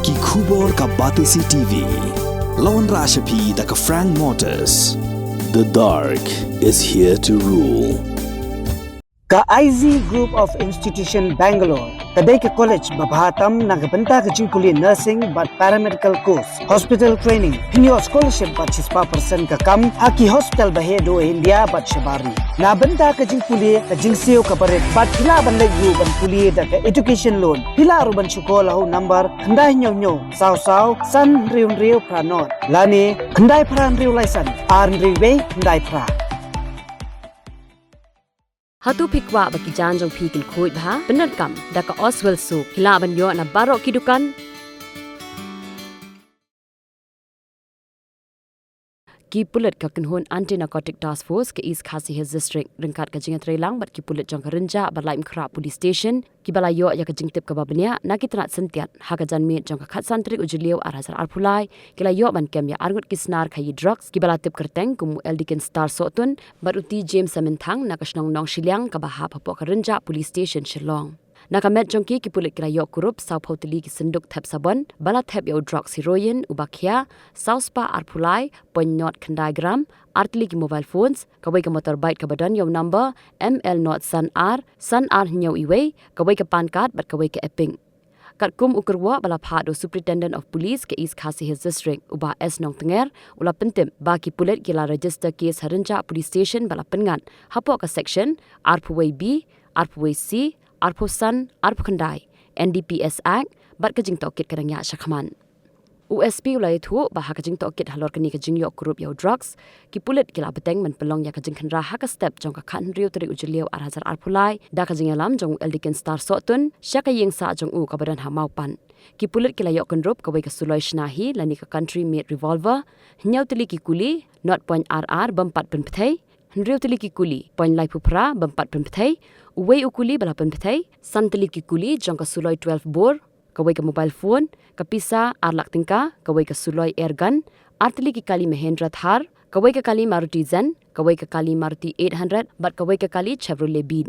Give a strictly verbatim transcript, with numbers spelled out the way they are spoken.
Ki khubor ka Batesi T V. La wanrah sha phi da ka Frank Motors. The dark is here to rule. Ka I Z Group of Institution Bangalore ka dei ka college ba bha tam na ka bynta ka jingpule nursing bad paramedical course, hospital training, pynïoh scholarship bad shispah percent ka kam ha ki hospital ba heh duh India bad shabar ri. Na bynta ka jingpule ka jingsiew kaba rit bad phi lah ban leit ruh ban pule da ka education loan. Phi lah ruh ban shu call ha u number khyndai hynñiew hynñiew saw saw san hynriew hynriew phra nod lane khyndai phra hynriew lai san ar hynriew wei khyndai phra. Hato phi kwah ba ki jaiñ jong phi kin khuid bha? Pyndonkam da ka Oswell soap. Phi lah ban ïoh na baroh ki dukan. Ki pulit ka kynhun Anti Narcotic Task Force ka East Khasi Hills District ryngkat ka jingïatreilang bad ki pulit jong ka Rynjah Bad Laitumkhrah Police Station kiba la ïoh ïa ka jingtip kaba bniah na ki tnat syntiat ha ka janmiet jong ka khatsan tarik u Jylliew ar hajar arphew lai, ki la ïoh ban kem ïa arngut ki snar khaïi drugs kiba la tip kyrteng kum u Eldikin Star Sohtun bad u T James Samynthang na ka shnong Nongshiliang kaba hap hapoh ka Rynjah Police Station Shillong. Na ka met jong ki, ki pulit ki la ïoh kurup sawphew tylli ki synduk thep sabon ba la thep ïa u drugs heroin uba khia saw spah arphew lai point nod khyndai gram, ar tylli ki mobile phones, kawei ka motorbike kaba don ïa u number M L nod san ar san ar hynñiew iwei, kawei ka PAN card bad kawei ka EPIC. Katkum u kyrwoh ba la phah da u Superintendent of Police ka East Khasi Hills District, u Bah S Nongtnger, u la pyntip ba ki pulit ki la register case ha Rynjah Police Station ba la pynngat hapoh ka section arphew wei B, arphew wei C, arphew san, arphew khyndai, N D P S Act bad ka jingtohkit ka dang ïaid shakhmat. U S P u la ïathuh ba ha ka jingtohkit halor kane ka jingïoh kurup ïa u drugs, ki pulit ki la bteng ban pynlong ïa ka jingkhynra ha ka step jong ka khathynriew tarik u Jylliew ar hajar arphew lai da ka jingïalam jong u Eldikin Star Sohtun sha ka ïing sah jong u kaba don ha Mawpat. Ki pulit ki la ïoh kynrup kawei ka suloi shna hi lane ka country made revolver, hynñiew tylli ki kuli nod point ar ar bym pat pynpthei, hynriew tylli ki kuli point laiphew phra bym pat pynpthei, uwei u kuli ba la pynpthei, san tylli ki kuli jong ka suloi twelve bore, kawei ka mobile phone, ka pisa ar lak tyngka, kawei ka suloi air gun, ar tylli ki kali Mahindra Thar, kawei ka kali Maruti Zen, kawei ka kali Maruti eight hundred bad kawei ka kali Chevrolet Beat.